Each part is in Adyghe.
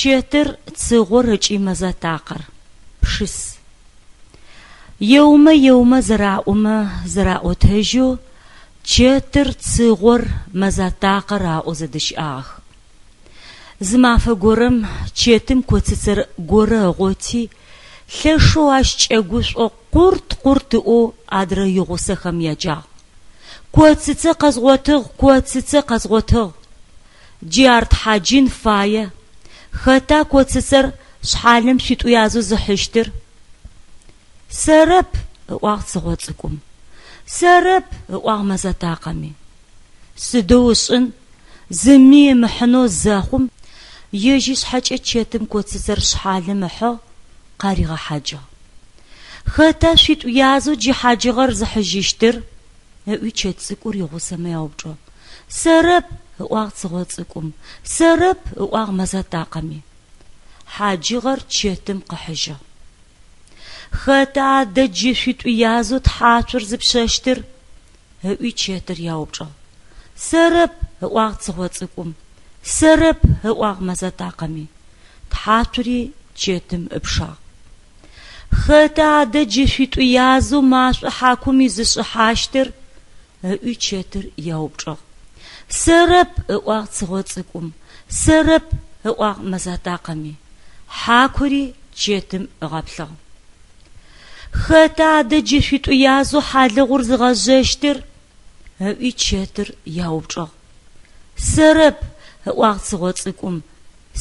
Чэтыр, цыгъор ыкӏи мэзатакъэр. Пшыс. Еумэ еумэ зэраӏомэ зэраӏотэжьэу чэтыр, цыгъор, мэзатакъэр аӏоу зэдыщыӏагъэх. Зы мафэ горэм чэтым коцыцэр горэ ыгъоти, лъэшэу ащ кӏэгушӏоу къурт-къурт ыӏоу адрэ игъусэхэм яджагъ. Коцыцэ къэзгъотыгъ, коцыцэ къэзгъотыгъ! Джы ар тхьаджын фае. Хэта коцыцэр шъхьалым шъуитӏу язэу зыхьыщтыр? Сэрэп, ыӏуагъ цыгъо цӏыкӏум. Сэрэп, ыӏуагъ мэзатакъэми. Сыдэу ышӏын, зыми ымыхьынэу зэхъум, ежь ышъхьэкӏэ чэтым коцыцэр шъхьалым ыхьыгъ, къаригъэхьаджыгъ. Хэта шъуитӏу язэу джы хьаджыгъэр зыхьыжьыщтыр? Ыӏуи чэт цӏыкӏур игъусэмэ яупчӏыгъ. Сэрэп, ыӏуагъ цыгъо цӏыкӏум, сэрэп, ыӏуагъ мэзатакъэми. Хьаджыгъэр чэтым къыхьыжьыгъ. Хэта адэ джы шъуитӏу язэу тхьацур зыпшъэщтыр? ыӏуи чэтыр яупчӏыгъ. Сэрэп, ыӏуагъ цыгъо цӏыкӏум, сэрэп, ыӏуагъ мэзатакъэми. Тхьацури чэтым ыпшагъ. Хэта адэ джы шъуитӏу язэу машӏо хьакум изышӏыхьащтыр? ыӏуи чэтыр яупчӏыгъ. Сэрэп, ыӏуагъ цыгъо цӏыкӏум, сэрэп, ыӏуагъ мэзатакъэми. Хьакури чэтым ыгъэплъыгъ. Хэта адэ джы шъуитӏу язэу хьалыгъур зыгъэжъэщтыр? ыӏуи чэтыр яупчӏыгъ. Сэрэп, ыӏуагъ цыгъо цӏыкӏум,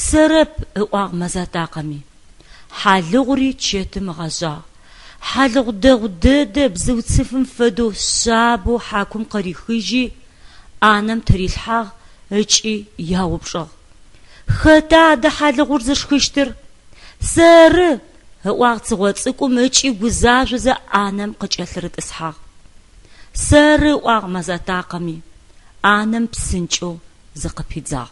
сэрэп, ыӏуагъ мэзатакъэми. Хьалыгъури чэтым ыгъэжъагъ. Хьалыгъу дэгъу дэдэ бзыуцыфым фэдэу шъабэу хьакум къырихыжьи, ӏанэм тырилъхьагъ ыкӏи яупчӏыгъ. Хэта адэ хьалыгъур зышхыщтыр? Сэры! ыӏуагъ цыгъо цӏыкӏум ыкӏи гузажъозэ ӏанэм къыкӏэлъырытӏысхьагъ. Сэры, ыӏуагъ мэзатакъэми, ӏанэм псынкӏэу зыкъыпидзагъ.